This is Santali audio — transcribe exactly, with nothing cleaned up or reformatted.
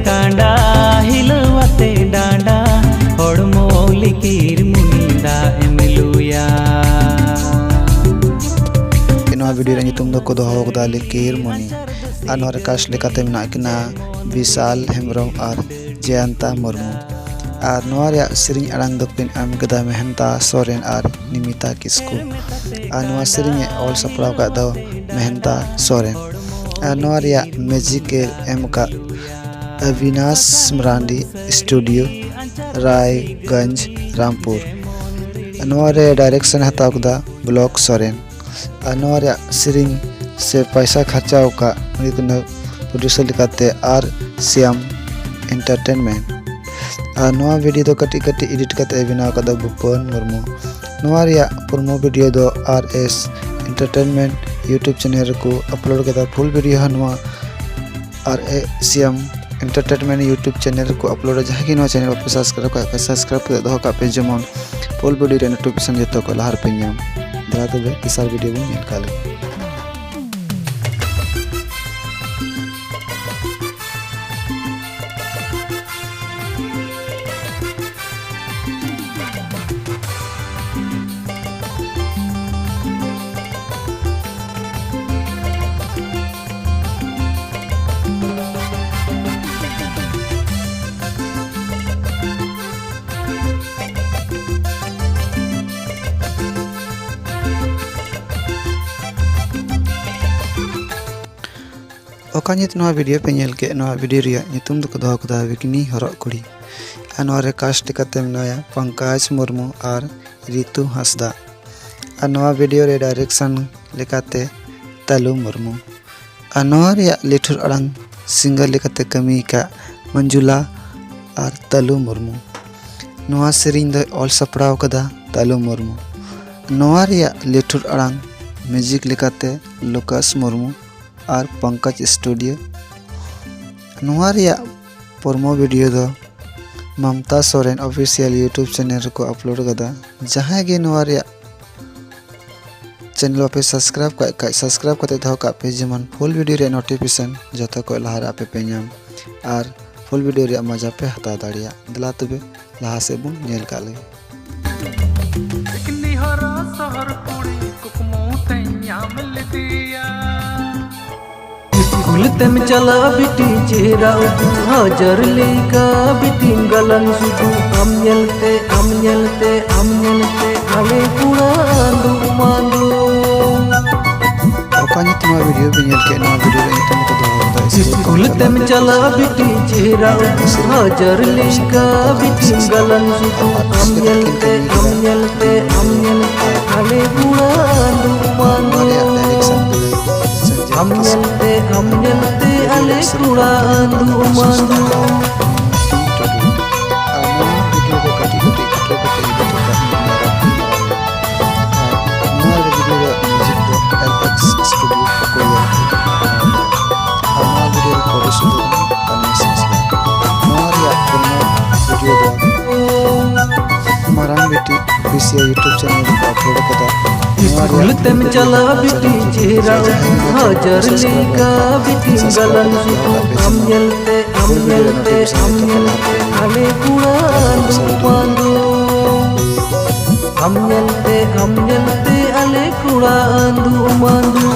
ᱠᱟᱸᱰᱟ ᱦᱤᱞᱟᱹᱣ ᱟᱛᱮ ᱰᱟᱸᱰᱟ, ᱦᱚᱲᱢᱚ ᱞᱤᱠᱤᱨ ᱢᱩᱱᱤ ᱫᱟᱜ ᱮᱢ ᱞᱩᱭᱟ᱾ ᱱᱚᱣᱟ ᱵᱷᱤᱰᱤᱭᱳ ᱨᱮᱭᱟᱜ ᱧᱩᱛᱩᱢ ᱫᱚᱠᱚ ᱫᱚᱦᱚ ᱟᱠᱟᱫᱟ ᱞᱤᱠᱤᱨ ᱢᱩᱱᱤ᱾ ᱟᱨ ᱱᱚᱣᱟ ᱨᱮ ᱠᱟᱥᱴ ᱞᱮᱠᱟᱛᱮ ᱢᱮᱱᱟᱜ ᱠᱤᱱᱟ ᱵᱤᱥᱟᱞ ᱦᱮᱢᱵᱨᱚᱢ ᱟᱨ ᱡᱚᱭᱚᱱᱛᱟ ᱢᱩᱨᱢᱩ᱾ ᱟᱨ ᱱᱚᱣᱟ ᱨᱮᱭᱟᱜ ᱥᱮᱨᱮᱧ ᱟᱲᱟᱝ ᱫᱚᱠᱤᱱ ᱮᱢ ᱠᱮᱫᱟ ᱢᱮᱦᱮᱱᱛᱟ ᱥᱚᱨᱮᱱ ᱟᱨ ᱱᱤᱢᱤᱛᱟ ᱠᱤᱥᱠᱩ᱾ ᱟᱨ ᱱᱚᱣᱟ ᱥᱮᱨᱮᱧ ᱮ ᱚᱞ ᱥᱟᱯᱲᱟᱣ ᱟᱠᱟᱫ ᱫᱚ ᱢᱮᱦᱮᱱᱛᱟ ᱥᱚᱨᱮᱱ᱾ ᱟᱨ ᱱᱚᱣᱟ ᱨᱮᱭᱟᱜ ᱢᱤᱭᱩᱡᱤᱠ ᱮ ᱮᱢ ᱟᱠᱟᱫ ᱟᱵᱤᱱᱟᱥ ᱢᱟᱨᱟᱱᱰᱤ, ᱥᱴᱩᱰᱤᱭᱳ ᱨᱟᱭᱜᱚᱸᱡᱽ, ᱨᱟᱢᱯᱩᱨ᱾ ᱱᱚᱣᱟ ᱨᱮ ᱰᱟᱭᱨᱮᱠᱥᱚᱱ ᱮ ᱦᱟᱛᱟᱣ ᱠᱮᱫᱟ ᱵᱞᱚᱠ ᱥᱚᱨᱮᱱ᱾ ᱟᱨ ᱱᱚᱣᱟ ᱨᱮᱭᱟᱜ ᱥᱮᱨᱮᱧ ᱥᱮ ᱯᱚᱭᱥᱟ ᱠᱷᱚᱨᱪᱟ ᱟᱠᱟᱫ ᱩᱱᱤ ᱠᱟᱱᱟ ᱯᱨᱚᱰᱭᱩᱥᱟᱨ ᱞᱮᱠᱟᱛᱮ ᱟᱨ ᱥᱤᱭᱟᱢ ᱮᱱᱴᱟᱨᱴᱮᱱᱢᱮᱱᱴ᱾ ᱟᱨ ᱱᱚᱣᱟ ᱵᱷᱤᱰᱤᱭᱳ ᱫᱚ ᱠᱟᱹᱴᱤᱡ ᱠᱟᱹᱴᱤᱡ ᱮᱰᱤᱴ ᱠᱟᱛᱮ ᱮ ᱵᱮᱱᱟᱣ ᱟᱠᱟᱫᱟ ᱵᱷᱩᱯᱚᱱ ᱢᱩᱨᱢᱩ᱾ ᱱᱚᱣᱟ ᱨᱮᱭᱟᱜ ᱯᱨᱳᱢᱳ ᱵᱷᱤᱰᱤᱭᱳ ᱫᱚ ᱟᱨ ᱮᱥ ᱮᱱᱴᱟᱨᱴᱮᱱᱢᱮᱱᱴ ᱭᱩᱴᱩᱵᱽ ᱪᱮᱱᱮᱞ ᱨᱮᱠᱚ ᱟᱯᱞᱳᱰ ᱠᱮᱫᱟ᱾ ᱯᱷᱩᱞ ᱵᱷᱤᱰᱤᱭᱳ ᱦᱚᱸ ᱱᱚᱣᱟ ᱟᱨ ᱮ ᱥᱤᱭᱟᱢ ᱮᱱᱴᱟᱨᱴᱮᱱᱢᱮᱱᱴ ᱭᱩᱴᱩᱵᱽ ᱪᱮᱱᱮᱞ ᱨᱮᱠᱚ ᱟᱯᱞᱳᱰᱟ᱾ ᱡᱟᱦᱟᱸᱭ ᱜᱮ ᱱᱚᱣᱟ ᱪᱮᱱᱮᱞ ᱵᱟᱯᱮ ᱥᱟᱵᱥᱠᱨᱟᱭᱤᱵ ᱠᱟᱜ ᱠᱷᱟᱱ, ᱥᱟᱵᱥᱠᱨᱟᱭᱤᱵ ᱠᱟᱛᱮ ᱫᱚᱦᱚ ᱠᱟᱜ ᱯᱮ, ᱡᱮᱢᱚᱱ ᱯᱷᱩᱞ ᱵᱷᱤᱰᱤᱭᱳ ᱨᱮᱭᱟᱜ ᱱᱳᱴᱤᱯᱷᱤᱠᱮᱥᱚᱱ ᱡᱚᱛᱚ ᱠᱷᱚᱱ ᱞᱟᱦᱟ ᱨᱮᱯᱮ ᱧᱟᱢ᱾ ᱫᱮᱞᱟ ᱛᱚᱵᱮ ᱛᱮᱥᱟᱨ ᱵᱷᱤᱰᱤᱭᱳ ᱵᱚᱱ ᱧᱮᱞ ᱠᱟᱜ ᱞᱮᱜᱮ᱾ ᱚᱠᱟ ᱧᱩᱛ ᱱᱚᱣᱟ ᱵᱷᱤᱰᱤᱭᱳ ᱯᱮ ᱧᱮᱞ ᱠᱮᱫ, ᱱᱚᱣᱟ ᱵᱷᱤᱰᱤᱭᱳ ᱨᱮᱭᱟᱜ ᱧᱩᱛᱩᱢ ᱫᱚᱠᱚ ᱫᱚᱦᱚ ᱠᱟᱫᱟ ᱵᱤᱠᱱᱤ ᱦᱚᱨᱚᱜ ᱠᱩᱲᱤ᱾ ᱟᱨ ᱱᱚᱣᱟ ᱨᱮ ᱠᱟᱥᱴ ᱞᱮᱠᱟᱛᱮ ᱢᱮᱱᱟᱭᱟ ᱯᱚᱝᱠᱚᱡᱽ ᱢᱩᱨᱢᱩ ᱟᱨ ᱨᱤᱛᱩ ᱦᱟᱸᱥᱫᱟ᱾ ᱟᱨ ᱱᱚᱣᱟ ᱵᱷᱤᱰᱤᱭᱳ ᱨᱮ ᱰᱟᱭᱨᱮᱠᱥᱚᱱ ᱞᱮᱠᱟᱛᱮ ᱛᱟᱞᱩ ᱢᱩᱨᱢᱩ᱾ ᱟᱨ ᱱᱚᱣᱟ ᱨᱮᱭᱟᱜ ᱞᱤᱴᱷᱩᱨ ᱟᱲᱟᱝ ᱥᱤᱝᱜᱟᱨ ᱞᱮᱠᱟᱛᱮ ᱠᱟᱹᱢᱤ ᱟᱠᱟᱫ ᱢᱚᱧᱡᱩᱞᱟ ᱟᱨ ᱛᱟᱞᱩ ᱢᱩᱨᱢᱩ᱾ ᱱᱚᱣᱟ ᱥᱮᱨᱮᱧ ᱫᱚᱭ ᱚᱞ ᱥᱟᱯᱲᱟᱣ ᱠᱟᱫᱟ ᱛᱟᱞᱩ ᱢᱩᱨᱢᱩ᱾ ᱱᱚᱣᱟ ᱨᱮᱭᱟᱜ ᱞᱤᱴᱷᱩᱨ ᱟᱲᱟᱝ ᱢᱤᱭᱩᱡᱤᱠ ᱞᱮᱠᱟᱛᱮ ᱞᱩᱠᱟᱥ ᱢᱩᱨᱢᱩ ᱟᱨ ᱯᱚᱝᱠᱚᱡᱽ ᱥᱴᱩᱰᱤᱭᱳ᱾ ᱱᱚᱣᱟ ᱨᱮᱭᱟᱜ ᱯᱨᱳᱢᱳ ᱵᱷᱤᱰᱤᱭᱳ ᱫᱚ Mamta Soren official YouTube channel ᱨᱮᱠᱚ ᱟᱯᱞᱳᱰ ᱠᱟᱫᱟ᱾ ᱡᱟᱦᱟᱸᱭ ᱜᱮ ᱱᱚᱣᱟ ᱨᱮᱭᱟᱜ ᱪᱮᱱᱮᱞ ᱵᱟᱯᱮ ᱥᱟᱵᱥᱠᱨᱟᱭᱤᱵ ᱠᱟᱜ ᱠᱷᱟᱡ, ᱥᱟᱵᱥᱠᱨᱟᱭᱤᱵ ᱠᱟᱛᱮ ᱫᱚᱦᱚ ᱠᱟᱜ ᱯᱮ, ᱡᱮᱢᱚᱱ ᱯᱷᱩᱞ ᱵᱷᱤᱰᱤᱭᱳ ᱨᱮᱭᱟᱜ ᱱᱳᱴᱤᱯᱷᱤᱠᱮᱥᱚᱱ ᱡᱚᱛᱚ ᱠᱷᱚᱱ ᱞᱟᱦᱟ ᱨᱮ ᱟᱯᱮ ᱯᱮ ᱧᱟᱢ᱾ ᱟᱨ ᱯᱷᱩᱞ ᱵᱷᱤᱰᱤᱭᱳ ᱨᱮᱭᱟᱜ ᱢᱚᱡᱟ ᱯᱮ ᱦᱟᱛᱟᱣ ᱫᱟᱲᱮᱭᱟᱜᱼᱟ᱾ ᱫᱮᱞᱟ ᱛᱚᱵᱮ ᱞᱟᱦᱟ ᱥᱮᱫ ᱵᱚᱱ ᱧᱮᱞ ᱠᱟᱜ ᱞᱮᱜᱮ᱾ ᱮᱠᱱᱤ ᱦᱚᱨᱚ ᱥᱚᱦᱚᱨ ᱠᱩᱲᱤ ᱠᱩᱠᱢᱩ ᱛᱮᱧ ᱧᱟᱢ ᱞᱮᱫᱮᱭᱟ᱾ ᱥᱠᱩᱞ ᱛᱮᱢ ᱪᱟᱞᱟᱜ ᱵᱤᱴᱤ ᱪᱮᱦᱨᱟ ᱩᱫᱩᱜ ᱦᱟᱡᱟᱨ ᱞᱮᱠᱟ ᱵᱤᱴᱤᱢ ᱜᱟᱞᱟᱝ ᱥᱩᱫᱩ ᱟᱢ ᱧᱮᱞᱛᱮ, ᱟᱢ ᱧᱮᱞᱛᱮ, ᱟᱢ ᱧᱮᱞᱛᱮ ᱟᱞᱮ ᱠᱚᱲᱟ ᱟᱸᱫᱩ ᱢᱟᱸᱫᱩ᱾ ᱚᱠᱟ ᱧᱩᱛᱩᱢᱟᱜ ᱵᱷᱤᱰᱤᱭᱳ ᱵᱤᱱ ᱧᱮᱞ ᱠᱮᱫ? ᱱᱚᱣᱟ ᱵᱷᱤᱰᱤᱭᱳ ᱨᱮ ᱧᱩᱛᱩᱢ ᱠᱚ ᱫᱚᱦᱚ ᱟᱠᱟᱫᱟ ᱥᱠᱩᱞ ᱛᱮᱢ ᱪᱟᱞᱟᱜ ᱵᱤᱴᱤ ᱪᱮᱦᱨᱟ ᱩᱫᱩᱜ ᱦᱟᱡᱟᱨ ᱞᱮᱠᱟ ᱵᱤᱴᱤᱢ ᱜᱟᱞᱟᱝ ᱥᱩᱫᱩ ᱟᱢ ᱧᱮᱞᱛᱮ, ᱟᱢ ᱧᱮᱞᱛᱮ, ᱟᱢ ᱧᱮᱞᱛᱮ ᱟᱞᱮ ᱠᱚᱲᱟ ᱟᱸᱫᱩ ᱢᱟᱸᱫᱩ᱾ ᱟᱢ ᱧᱮᱞᱛᱮ, ᱟᱢ ᱧᱮᱞᱛᱮ ᱟᱞᱮ ᱠᱚᱲᱟ ᱟᱸᱫᱩ ᱢᱟᱸᱫᱩ᱾ ᱟᱨ ᱱᱚᱣᱟ ᱵᱷᱤᱰᱤᱭᱳ ᱫᱚ ᱠᱟᱹᱴᱤᱡ ᱠᱟᱹᱴᱤᱡ ᱠᱷᱟᱴᱚ ᱠᱟᱛᱮ ᱤᱫᱤ ᱦᱚᱴᱚ ᱠᱟᱜ ᱢᱮ᱾ ᱟᱨ ᱱᱚᱣᱟ ᱵᱷᱤᱰᱤᱭᱳ ᱨᱮᱭᱟᱜ ᱢᱤᱣᱡᱤᱠ ᱫᱚ ᱮᱞ ᱮᱠᱥ ᱥᱴᱩᱰᱤᱭᱳ ᱠᱚ ᱠᱚᱭᱟ᱾ ᱟᱨ ᱱᱚᱣᱟ ᱵᱷᱤᱰᱤᱭᱳ ᱨᱮ ᱯᱨᱚᱰᱭᱩᱥᱟᱨ ᱫᱚ ᱠᱟᱹᱱᱩ ᱦᱟᱸᱥᱫᱟ᱾ ᱱᱚᱣᱟ ᱨᱮᱭᱟᱜ ᱯᱩᱨᱟᱹ ᱵᱷᱤᱰᱤᱭᱳ ᱫᱚ ᱢᱟᱨᱟᱝ ᱵᱤᱴᱤ ᱚᱯᱷᱤᱥᱤᱭᱟᱞ ᱭᱩᱴᱩᱵᱽ ᱪᱮᱱᱮᱞ ᱨᱮᱠᱚ ᱟᱯᱞᱳᱰ ᱟᱠᱟᱫᱟ᱾ ᱱᱚᱣᱟ ᱨᱮᱭᱟᱜ ᱥᱠᱩᱞ ᱛᱮᱢ ᱪᱟᱞᱟᱜ ᱵᱤᱴᱤ ᱪᱮᱦᱨᱟ ᱦᱟᱡᱟᱨ ᱞᱮᱠᱟ ᱵᱤᱴᱤ ᱜᱟᱞᱟᱝ ᱥᱩᱫᱷᱩ ᱟᱢ ᱧᱮᱞᱛᱮ, ᱟᱢ ᱧᱮᱞᱛᱮ, ᱟᱢ ᱧᱮᱞᱛᱮ ᱟᱞᱮ ᱠᱚᱲᱟ ᱟᱸᱫᱩ ᱢᱟᱸᱫᱩ᱾ ᱟᱢ ᱧᱮᱞᱛᱮ, ᱟᱢ ᱧᱮᱞᱛᱮ ᱟᱞᱮ ᱠᱚᱲᱟ ᱟᱸᱫᱩ ᱢᱟᱸᱫᱩ᱾